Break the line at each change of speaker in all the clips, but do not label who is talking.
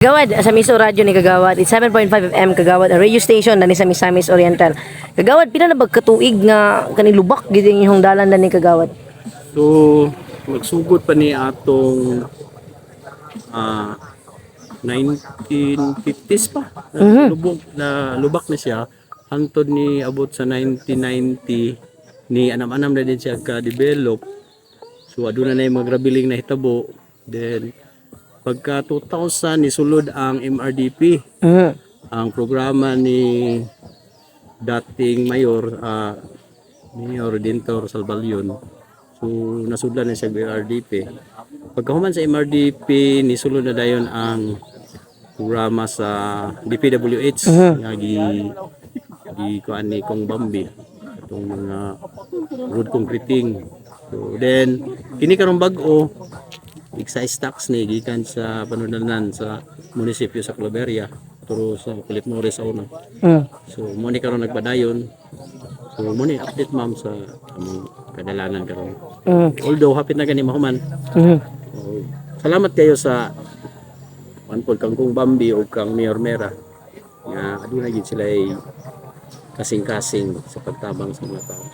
Kagawad, sa Miso Radyo ni Kagawad, it's 7.5 FM Kagawad, a radio station na ni sa Misamis Oriental. Kagawad, pila na ba katuig nga kani lubak gid ang inyong dalan na ni Kagawad?
So, magsugod pa ni atong 1950s pa. Lubog na lubak na siya hantod ni abot sa 1990 ni anam-anam na din siya ka-develop. So aduna na yung mga grabiling na hitabo. Then pagka 2000 ni sulod ang MRDP, ang programa ni dating mayor, Mayor Dintor Salvalion. So nasudlan na siya MRDP. Pagkahuman sa MRDP, nisulod na dayon ang programa sa DPWH nga gi gi kuan ni Kong Bambi atong mga road concreting. So then kini karon bag-o, excise tax ni gikan sa panunanan sa munisipyo sa Claveria turo sa Philip Morris sa una. So mo ni karon nagpadayon. So mo ni update, ma'am, sa among kadalanan karon. Although hapit na gani mahuman. So, salamat kayo sa kuan pod kang Kong Bambi o kang Mayor Mera nga aduna gid sila ay kasing-kasing sa pagtabang sa mga tao.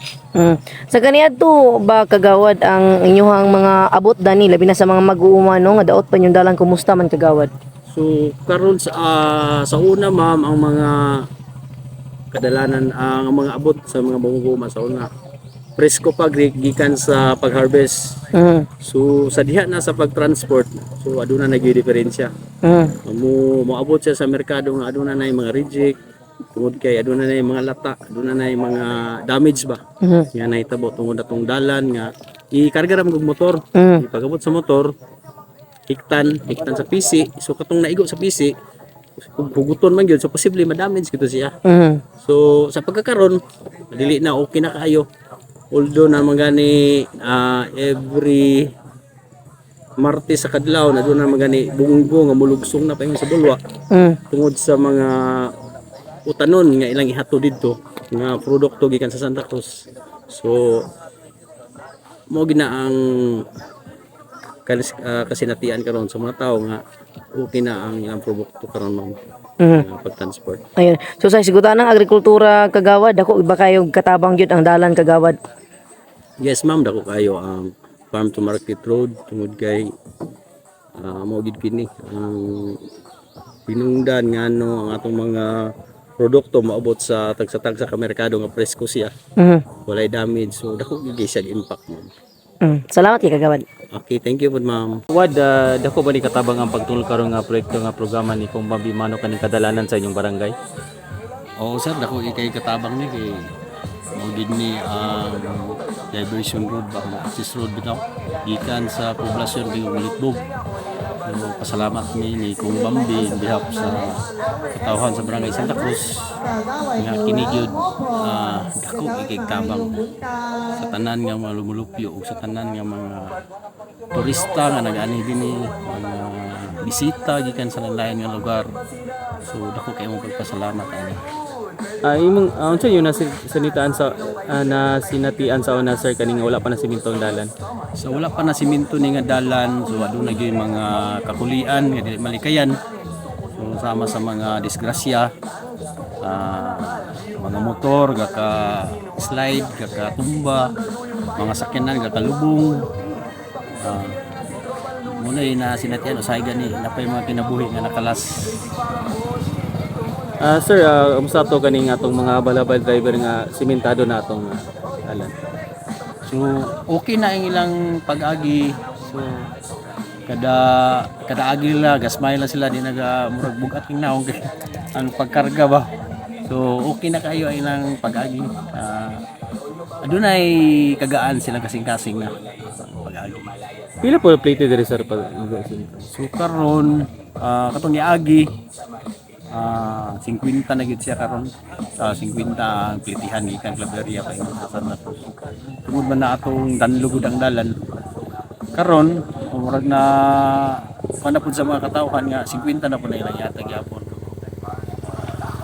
Sa kaniadto ba, Kagawad, ang inyong mga abot dani, labi na sa mga mag-uuma, no, nga daot pa inyong dalan, kumusta man, Kagawad?
So karon sa una, ma'am, ang mga kadalanan, ang mga abot sa mga mamuguma sa una, presko pa gikan sa pag-harvest. So sa diha na sa pag-transport, so aduna na gyud diferensya. Mo moabot siya sa merkado nga aduna na yung mga reject tungod kay aduna na yung mga lata, aduna na yung mga damage ba nga nahitabo tungod atong dalan nga ikarga ra man og motor. Ipagabot sa motor, hiktan, hiktan sa PC. So katong naigo sa PC, kung huguton man gyud, so posible ma-damage gito siya. So sa pagkakaron, dili na, okay na kaayo. Although na man gani every Martes sa kadlaw na doon na man gani bunggo nga mulugsong na pa sa bulwa tungod sa mga utanon nga ilang ihato didto nga produkto gikan sa Santa Cruz. So mo gina ang kasinatian karon sa mga tao nga okay na ang ilang produkto karon, ma'am, nga pag-transport.
Ayun. So sa sigutan ng agrikultura, Kagawad, dako ba kayo katabang gyud ang dalan, Kagawad?
Yes, ma'am, dako kayo ang farm to market road tungod kay mao gid kini ang pinungdan ngano ang atong mga produkto maabot sa tagsa-tagsa ka merkado nga presko siya. Walay damage. So dako gid kay siya impact, ma'am.
Salamat kay Kagawad.
Okay, thank you po, ma'am.
Wad, dako ba ni katabang ang pagtungol karon nga proyekto nga programa ni Kong Bambi Mano kaning kadalanan sa inyong barangay?
Oo sir, dako kay katabang ni kay mao gid ni ang diversion road ba, mo access road bitaw gikan sa poblasyon kay Litbog. So, pasalamat mi ni Kong Bambi in behalf sa katawhan sa Barangay Santa Cruz nga kini gyud dako kay tabang sa tanan nga mga lumulupyo ug sa tanan nga mga turista nga nag-ani dinhi, mga bisita gikan sa lain nga lugar. So dako kay mong pagpasalamat ani.
Imong unsa yun na sanitaan sa na sinatian sa una, sir, kaning wala pa na simento ang dalan?
So wala pa na simento ni nga dalan, so aduna gyud mga kakulian nga dili malikayan. So sama sa mga disgrasya, mga motor gaka slide, gaka tumba, mga sakyanan gaka lubong. Muna yun na sinatian usahay gani napay mga kinabuhi nga nakalas.
Sir, unsa to kaning atong mga balabal driver nga simentado na atong dalan?
So okay na ang ilang pag-agi. So kada kada agi nila gasmay lang sila, di naga murag bugat king naong kay ang pagkarga ba. So okay na kayo ang ilang pag-agi. Adunay kagaan silang kasing-kasing na pag-agi.
Pila po plate diri, sir, pa?
So karon, katong niagi, 50 na gyud siya karon. 50 ang plitihan gikan Claveria pa ingon sa Santa Cruz. Tungod man na atong danlugod ang dalan. Karon, murag na kuan na pud sa mga katawhan nga 50 na pud na ilang yata gyapon.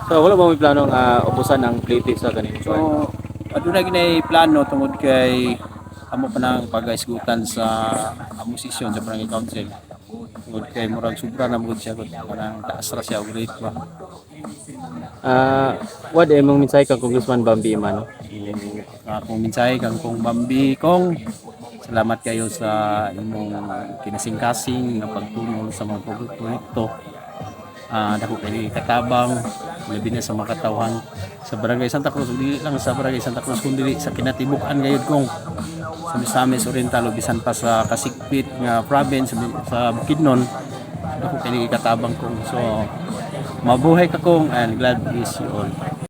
So wala ba may plano nga ubusan ang plate sa kaning?
So aduna ginay plano tungod kay amo pa nang pag-isgutan sa among session sa barangay council. Tungod kay murag sobra na gud siya gud, kanang taas ra siya og rate ba.
What imong mensahe kang Congressman Bambi Emano?
So, akong mensahe kang Kong Bambi, Kong, salamat kayo sa imong kinasingkasing nga pagtunol sa mga proyekto. Dako kay katabang labi na sa mga katawhan sa Barangay Santa Cruz, ug dili lang sa Barangay Santa Cruz kundi sa kinatibuk-an gayud, Kong, sa Misamis Oriental ug bisan pa sa Kasikpit nga province sa Bukidnon. Dako kay katabang, Kong. So mabuhay ka, Kong, and glad bless you all.